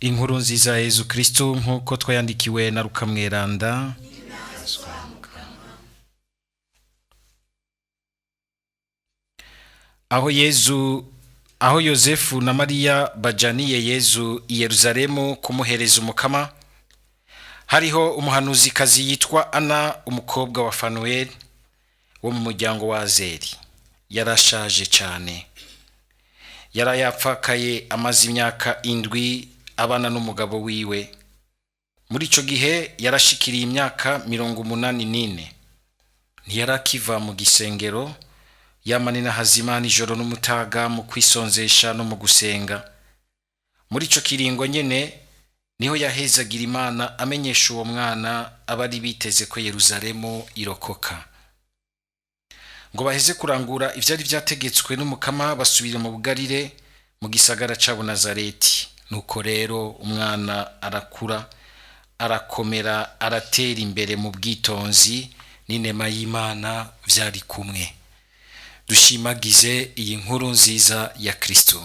Inkuru nziza ya Yezu Kristo nk'uko twayandikiwe na Rukamweranda. Aho Yezu aho Yozefu na Mariya bajaniye Yezu i Yerusalemu kumuhereza umukama, hariho umuhanuzikazi yitwa Ana, umukobwa wa Fanueli wo mu muryango wa Azeri. Yarashaje cyane, yarayapfakaye amaze imyaka 7 abana n'umugabo wiwe. Muri ico gihe yarashikiriye imyaka 84. Ntiyarakiva mu gisengero, yamanina hazimana ijoro n'umutaga mu kwisonzesha no mu gusenga. Muri ico kiringo nyene niho yahezagira Imana amenyesha uwo mwana abari biteze ko Yerusalemu irokoka. Ngo baheze kurangura ivyari vyategetswe n'umukama, basubira mu Bugarire mu gisagara cabo Nazareti. Nuko rero umwana arakura, arakomera, aratera imbere mu bwitonzi n'inema y'Imana vyari kumwe. Dushimagize iyi nkuru nziza ya Kristo.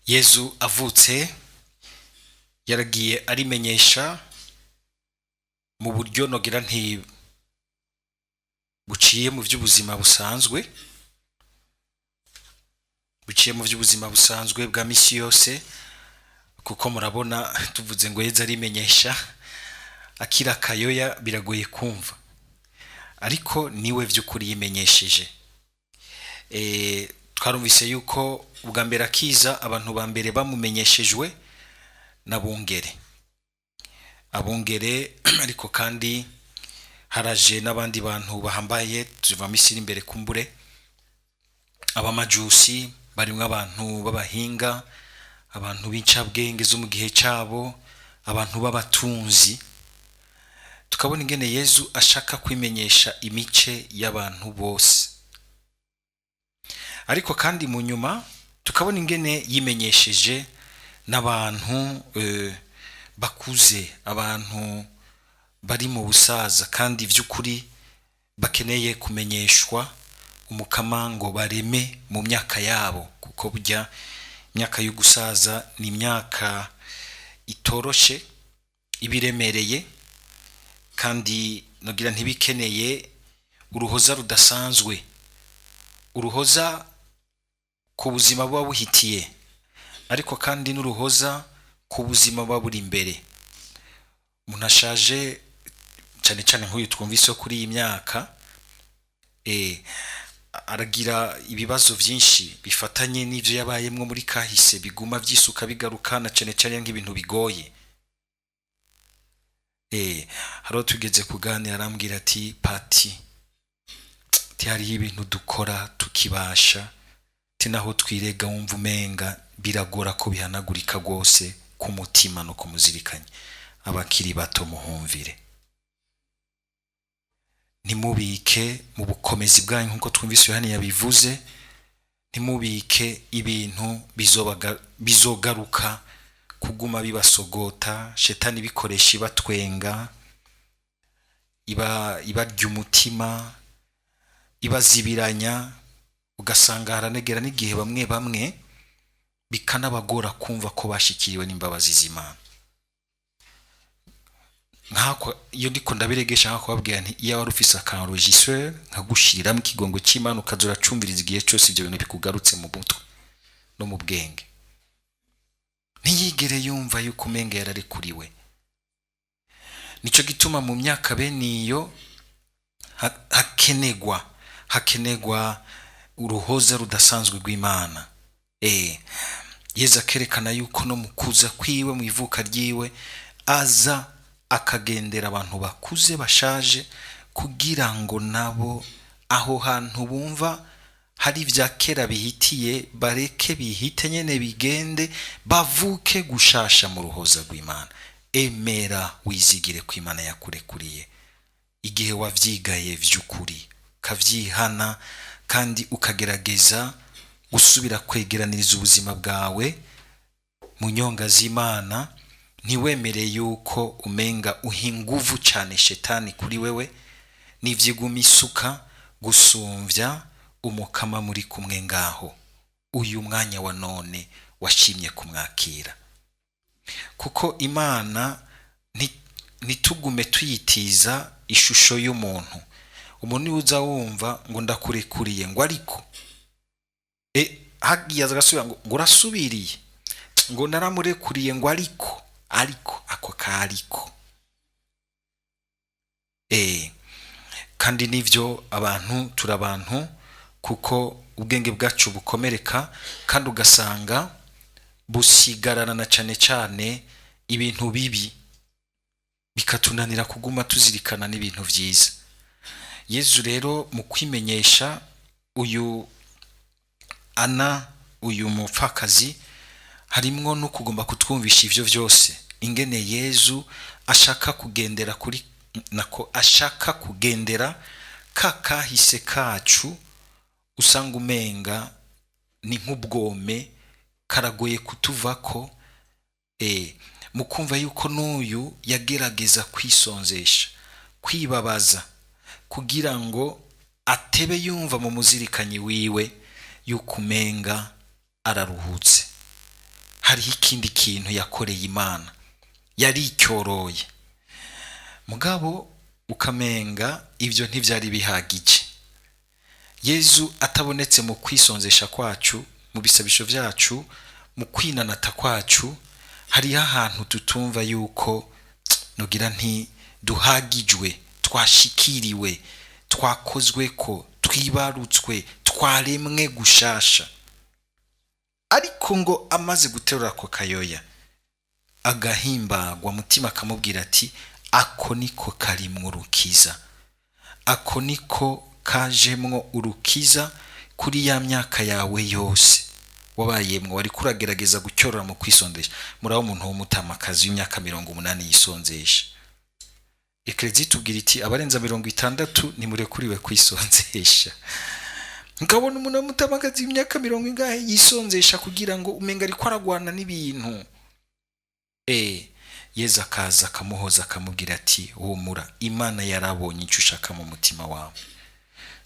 Yezu avutse yaragiye arimenyesha mu buryo nogira nti buciye mu by'ubuzima busanzwe, buciye mu by'ubuzima busanzwe bwa misi yose, kuko murabona tuvuze ngo Yezu arimenyesha akira kayoya biragoye kumva, ariko niwe by'ukuri yimenyesheje. Twarumvise yuko ubwa mbere akiza abantu ba mbere bamumenyeshejwe n'abungere, abungere ariko kandi haraje n'abandi bantu bahambaye tuva misiri imbere kumbure, abamajusi barimwo abantu b'abahinga, abantu b'incabwenge zo mu gihe cabo, abantu b'abatunzi. Tukabona ingene Yezu ashaka kwimenyesha imice y'abantu bose, ariko kandi mu nyuma tukabona ingene yimenyesheje n'abantu bakuze, abantu bari mu busaza kandi vy'ukuri bakeneye kumenyeshwa umukama ngo bareme mu myaka yabo, kuko burya imyaka y'ugusaza ni imyaka itoroshe, ibiremereye, kandi nogira ntibikeneye uruhoza rudasanzwe, uruhoza ku buzima buba buhitiye, ariko kandi n'uruhoza ku buzima buba buri imbere. Umuntu ashaje cyane cyane nk'uyu twumvise kuri iyi myaka, aragira ibibazo byinshi bifatanye n'ivyo yabayemwo muri kahise, biguma vyisuka bigaruka, na cyane cyane nk'ibintu bigoye. Hariho tugeze kuganira arambwira ati pati, ati hariho ibintu dukora tukibasha, ati naho twirega wumva umenga biragora ko bihanagurika rwose ku mutima no kumuzirikanya. Abakiri bato muhumvire, ntimubike mu bukomezi bwanyu nk'uko twumvise Yohani yabivuze, ntimubike ibintu bizogaruka kuguma bibasogota, shetani ibikoresha ibatwenga, ibarya umutima, ibazibiranya, ugasanga haranegera n'igihe bamwe bamwe bikanabagora kumva ko bashikiriwe n'imbabazi z'Imana. Nkako iyo ndiko ndabiregesha nka kubabwira nti iyo wari ufise akantu régisseur nkagushiriramo ikigongo cy'Imana ukaza uracumviriza igihe cyose ibyo bintu bikugarutse mu mutwe no mu bwenge, ntiyigere yumva yuko umenga yararekuriwe. Nico gituma mu myaka bene iyo hakenegwa uruhoza rudasanzwe rw'Imana. Yezu akerekana yuko no mu kuza kwiwe, mu ivuka ryiwe, aza akagendera abantu bakuze bashaje, kugira ngo nabo aho hantu bumva hari ibya kera bihitiye bareke bihite nyene bigende, bavuke gushasha mu ruhoza rw'Imana. Emera wizigire ko Imana yakurekuriye igihe wavyigaye vy'ukuri, ukavyihana kandi ukagerageza gusubira kwegeraniriza ubuzima bwawe mu nyonga z'Imana. Ntiwemere yuko umenga uha inguvu cyane shetani kuri wewe n'ivyiguma isuka gusumvya Umukama muri kumwe ngaho uyu mwanya wa none washimye kumwakira, kuko Imana ntitugume tuyitiza ishusho y'umuntu. Umuntu niwe uza wumva ngo ndakurekuriye, ngo ariko hagiye agasubira ngo urasubiriye, ngo naramurekuriye, ngo ariko ako kariko. Kandi nivyo abantu turabantu, kuko ubwenge bwacu bukomereka kandi ugasanga busigarana na cane cane ibintu bibi, bikatunanira kuguma tuzirikana n'ibintu vyiza. Yezu rero mu kwimenyesha uyu Ana, uyu mupfakazi, harimwo no kugomba kutwumvisha ivyo vyose, ingene Yezu ashaka kugendera kuri nako ashaka kugendera ka kahise kacu, usanga umenga ni nk'ubwome karagoye kutuvako. Mu kumva yuko n'uyu yagerageza kwisonzesha, kwibabaza, kugira ngo atebe yumva mu muzirikanyi wiwe yuko umenga araruhutse. Hariho ikindi kintu yakoreye Imana, yaricyoroye, mugabo ukamenga ibyo ntibyari bihagije. Yezu atabonetse mu kwisonzesha kwacu, mu bisabisho byacu, mu kwinanata kwacu, hariho ahantu tutumva yuko nugira nti duhagijwe, twashikiriwe, twakozwe ko twibarutswe, twaremwe gushasha. Ariko ngo amaze guterura ako kayoya agahimbagwa, mutima akamubwira ati ako niko karimwo urukiza, ako niko kajemwo urukiza kuri ya myaka yawe yose wabayemwo wariko uragerageza gucyorora mu kwisonzesha. Muraho umuntu w'umutamakazi w'imyaka 80 yisonzesha. Eklezia itubwira iti abarenza 60 ntimurekuriwe kwisonzesha. Nkabona umuntu w'umutamakazi w'imyaka 40 ingahe yisonzesha kugira ngo umenga ariko aragwana n'ibintu. Yezu akaza akamuhoza akamubwira ati humura, Imana yarabonye icyo ushaka mu mutima wawe.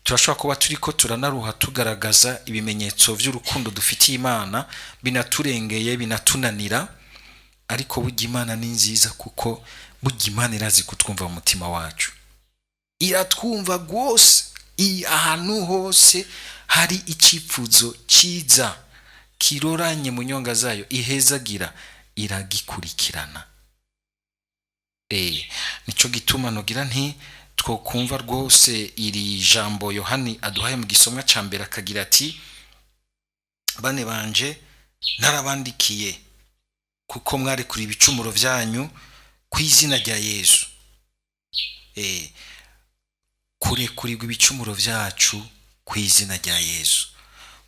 Turashobora kuba turiko turanaruha tugaragaza ibimenyetso by'urukundo dufitiye Imana, binaturengeye, binatunanira, ariko burya Imana ni nziza, kuko burya Imana irazi kutwumva mu mutima wacu, iratwumva rwose. Ahantu hose hari icyifuzo cyiza kiroranye mu nyonga zayo ihezagira, iragikurikirana. Nico gituma nogira nti twokumva rwose iri jambo Yohani aduhaye mu gisomwa ca mbere, akagira ati bane banje narabandikiye kuko mwarekuriye ibicumuro vyanyu ku izina rya Yezu. Kurekurirwa ibicumuro vyacu ku izina rya Yezu,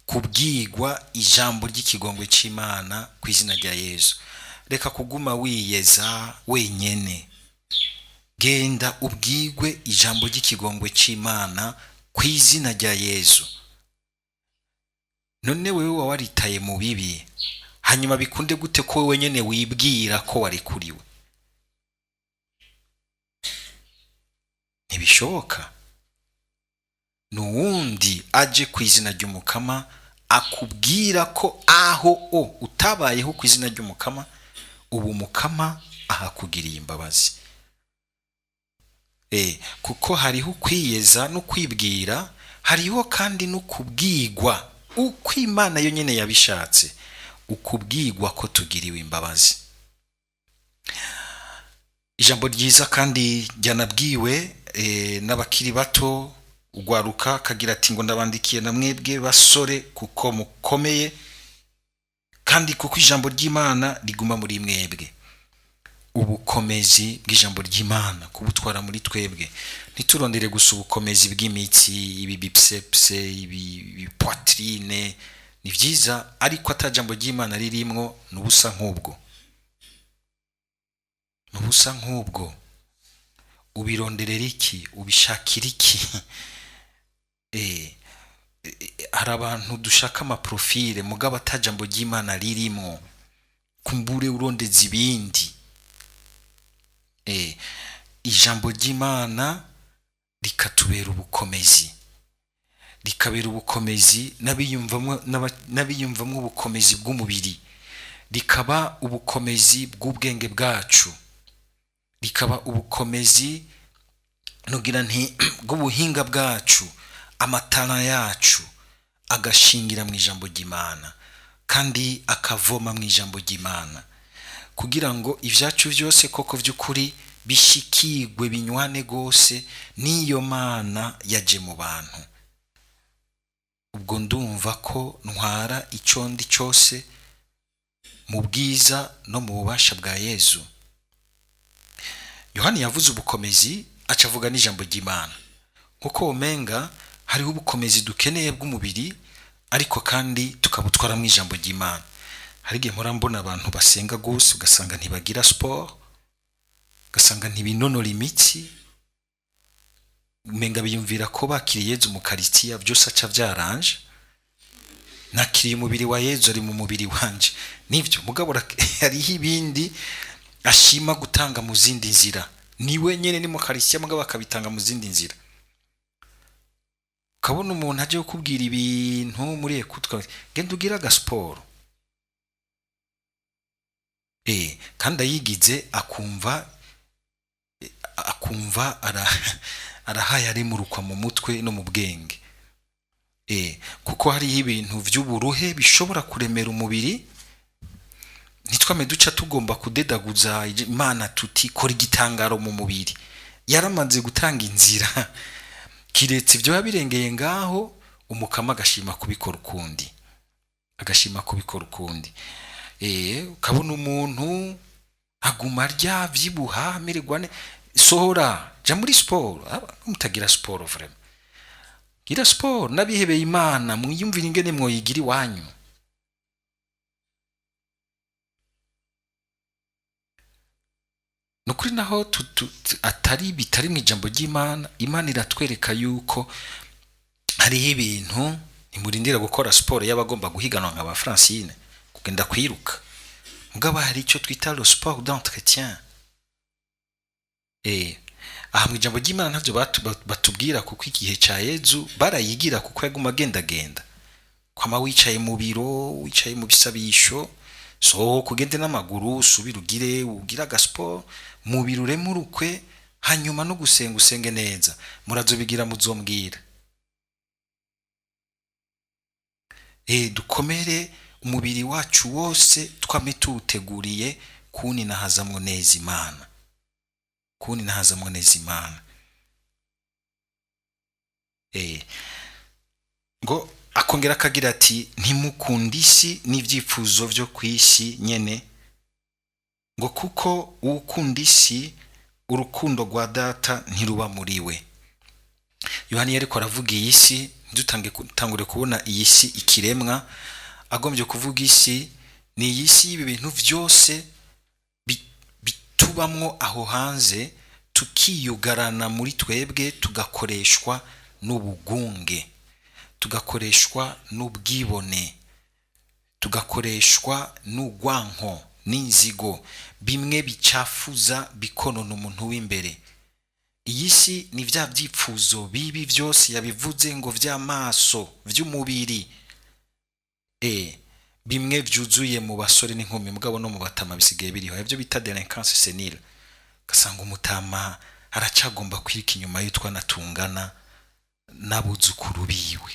kubwigwa ijambo ry'ikigongwe c'Imana ku izina rya Yezu. Reka kuguma wiyeza wenyene, genda ubwigwe ijambo ry'ikigongwe c'Imana ku izina rya Yezu. None wewe wa waritaye mu bibi, hanyuma bikunde gute ko wewe nyene wibwira ko warekuriwe? Ntibishoboka. Nuwundi aje ku izina ry'Umukama akubwira ko aho utabayeho ku izina ry'Umukama, ubu Mukama ahakugiriye imbabazi. Kuko hariho kwiyeza no kwibwira, hariho kandi no kubwigwa uko Imana yo nyene yabishatse, ukubwigwa ko tugiriwe imbabazi. Ijambo ryiza kandi ryanabwiwe n'abakiri bato, ugwaruka akagira ati ngo ndabandikiye na mwebwe basore kuko mukomeye, kandi kuko ijambo ry'Imana riguma muri mwebwe. Ubukomezi bw'ijambo ry'Imana kubutwara muri twebwe, ntiturondere gusa ubukomezi bw'imitsi, ibi bicepse, ibi poitrine, ni vyiza, ariko atajambo ry'Imana ririmwo nubusa nk'ubwo, nubusa nk'ubwo. Ubironderera iki? Ubishakira iki? Hari abantu dushaka amaprofile mugabo atajambo ry'Imana ririmwo, kumbure urondeza ibindi. Ijambo ry'Imana rikatubera ubukomezi, Rikabera ubukomezi n'abiyumvamwo ubukomezi bw'umubiri, rikaba ubukomezi bw'ubwenge bwacu, rikaba ubukomezi nugira nti bw'ubuhinga bwacu. Amatara yacu agashingira mu ijambo ry'Imana kandi akavoma mu ijambo ry'Imana, kugira ngo ibyacu byose koko by'ukuri bishikirwe, binywane rwose n'iyo Mana yaje mu bantu. Ubwo ndumva ko ntwara icyo ndi cyose mu bwiza no mu bubasha bwa Yezu. Yohani yavuze ubukomezi, aca avuga n'ijambo ry'Imana, nkuko womenga hariho ubukomezi dukeneye bw'umubiri, ariko kandi tukabutwara mu ijambo ry'Imana. Hari igihe mpora mbona abantu basenga gose, ugasanga ntibagira siporo, ugasanga ntibinonora imitsi, umenga biyumvira ko bakiriye Yezu mu Karisitiya byose aca byaranje. Nakiriye umubiri wa Yezu, ari mu mubiri wanje, nivyo. Mugabo hariho ibindi ashima gutanga mu zindi nzira. Niwe nyene ni mu Karisitiya, mugabo akabitanga mu zindi nzira. Ukabona umuntu aje kukubwira ibintu muri ekutwa, genda ugire agasiporo, kandi ayigize akumva arahaye aremurukwa mu mutwe no mu bwenge, kuko hariho ibintu vy'uburuhe bishobora kuremera umubiri. Ntitwame duca tugomba kudedaguza Imana tuti kora igitangaro mu mubiri. Yaramaze gutanga inzira, kiretse ibyo yabirengeye ngaho, umukama agashima kubikora ukundi, agashima kubikora ukundi. Ukabona umuntu aguma arya, avyibuha, amererwa ne sohora, ja muri siporo. Mutagira siporo, vraiment gira siporo. N'abihebeye Imana mwiyumvire ingene mwoyigira iwanyu. Nukuri naho atari bitari mu ijambo ry'Imana, Imana iratwereka yuko hariho ibintu ntimurindira gukora siporo y'abagomba guhiganwa nka ba Francine kugenda kwiruka, mugabo hari icyo twita le sport d'entretien. Aha mu ijambo ry'Imana ntavyo batubwira, kuko igihe ca Yezu barayigira, kuko yaguma agendagenda. Kwama wicaye mu biro, wicaye mu bisabisho, sohoka ugende n'amaguru, usubire ugire agasiporo, mubiri uremurukwe, hanyuma no gusenga usenge neza. Murazobigira muzombwira. Dukomere umubiri wacu wose, twame tuwuteguriye kuninahazamwo neza Imana, kuninahazamwo neza Imana. Ngo akongera akagira ati ntimukunde isi n'ibyifuzo byo ku isi nyene, ngo kuko uwukunda isi urukundo rwa Data ntiruba muri we. Yohani yariko aravuga iyi si, ntidutangure kubona iyi si ikiremwa, agombye kuvuga isi ni iyi si y'ibi bintu vyose bitubamwo aho hanze, tukiyugarana muri twebwe, tugakoreshwa n'ubugunge, tugakoreshwa n'ubwibone, tugakoreshwa n'urwanko n'inzigo, bimwe bicafuza bikonona umuntu w'imbere. Iyi si ni vya vyipfuzo bibi vyose yabivuze ngo vy'amaso, vy'umubiri, bimwe vyuzuye mu basore n'inkumi, mugabo no mu batama bisigaye biriho, ivyo bita délinquance senile. Ugasanga umutama aracagomba kwirika inyuma y'utwana tungana n'abuzukuru biwe,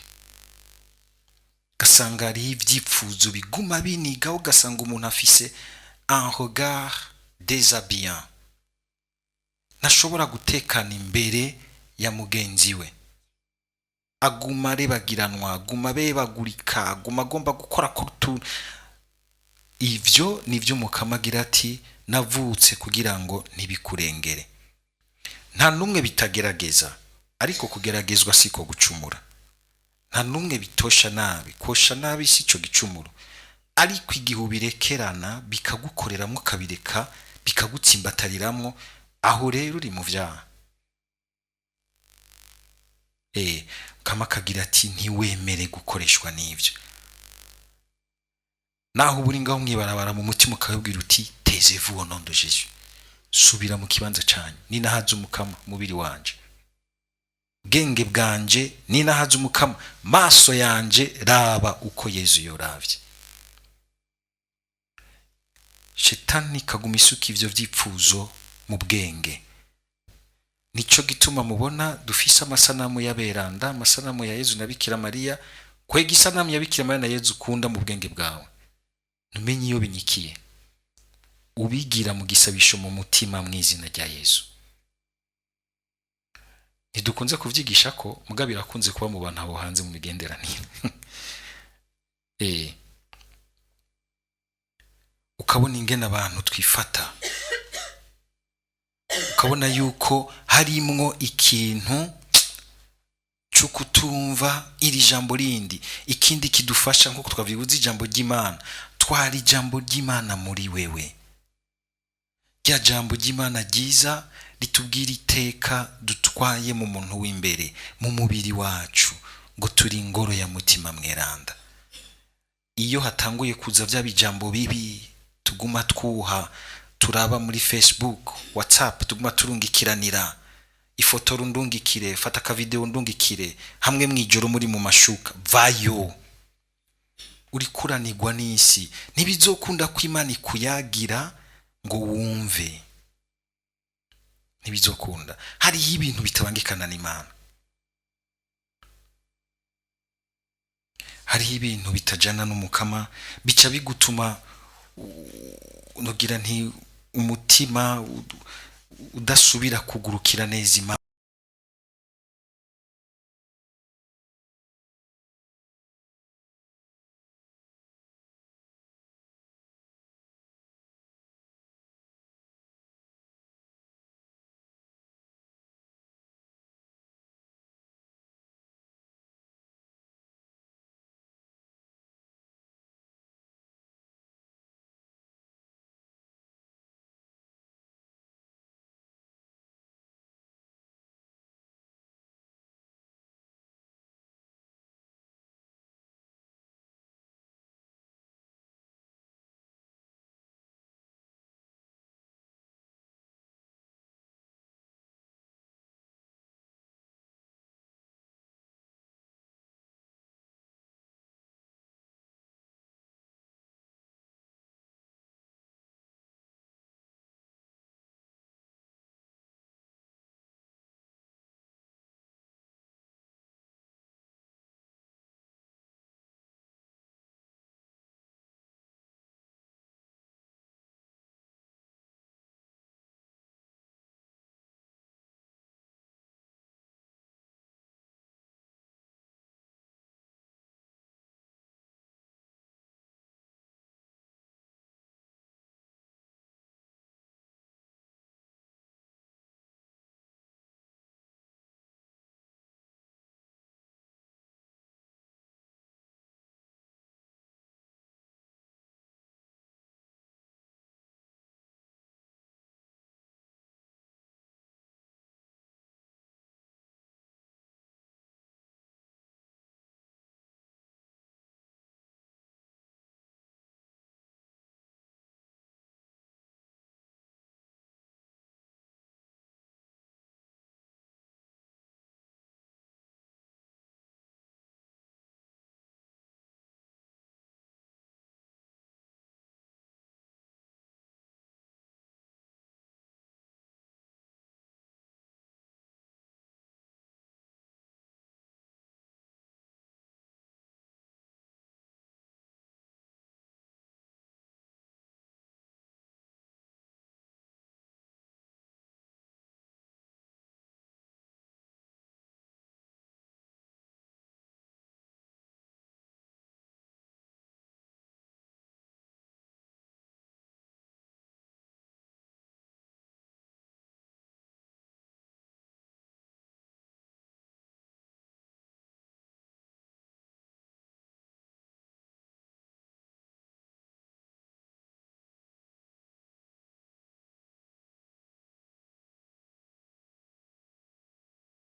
ugasanga hariho ivyipfuzo biguma binigaho, ugasanga umuntu afise un regard déshabillant, ntashobora gutekana imbere ya mugenzi we, aguma arebagiranwa, aguma abebagurika, aguma agomba gukora ku tuntu. Ivyo nivyo umukama agira ati navutse kugira ngo ntibikurengere. Nta n'umwe bitagerageza, ariko kugeragezwa siko gucumura. Nta n'umwe bitosha nabi, kosha nabi si ico gicumuro, ariko igihe ubirekerana bikagukoreramwo, ukabireka bikagutsimbatariramo, aho rero uri mu vyaha. Kama akagira ati ntiwemere gukoreshwa n'ivyo. Naho uba uri ngaho mwibarabara, mu mutima ukabwira uti taisez-vous au nom de Jésus, subira mu kibanza canyu, ninahaza umukama umubiri wanje. Bwenge bwanje ninahaza Umukama, maso yanje raba uko Yezu yoravye. Shetani kaguma isuka ivyo vyipfuzo mu bwenge. Nico gituma mubona dufise amasanamu y'aberanda, amasanamu ya Yezu na Bikira Mariya. Kwega isanamu ya Bikira Mariya na Yezu ukunda mu bwenge bwawe, ntumenye iyo binyikiye, ubigira mu gisabisho mu mutima mu izina rya Yezu. Ntidukunze kuvyigisha ko mugabo birakunze kuba mu bantu abo hanze mu migenderanire. Ukabona ingene abantu twifata, ukabona yuko harimwo ikintu cyo kutumva iri jambo rindi. Ikindi kidufasha, nk'uko twabivuze, ijambo ry'Imana. Twara ijambo ry'Imana muri wewe, rya jambo ry'Imana ryiza ritubwira iteka dutwaye mu muntu w'imbere, mu mubiri wacu, ngo turi ingoro ya Mutima Mweranda. Iyo hatanguye kuza bya bijambo bibi tuguma twuha, turaba muri Facebook, WhatsApp, tuguma turungikiranira ifoto, rundungikire, fata akavideo ndungikire, hamwe mwijoro muri mu mashuka, vayo uri kuranirwa n'isi. Ntibizokunda ko Imana ikuyagira ngo wumve, ntibizokunda. Hariho ibintu bitabangikana n'Imana, hariho ibintu bitajana n'Umukama, bica bigutuma nugira nti umutima udasubira kugurukira neza Imana.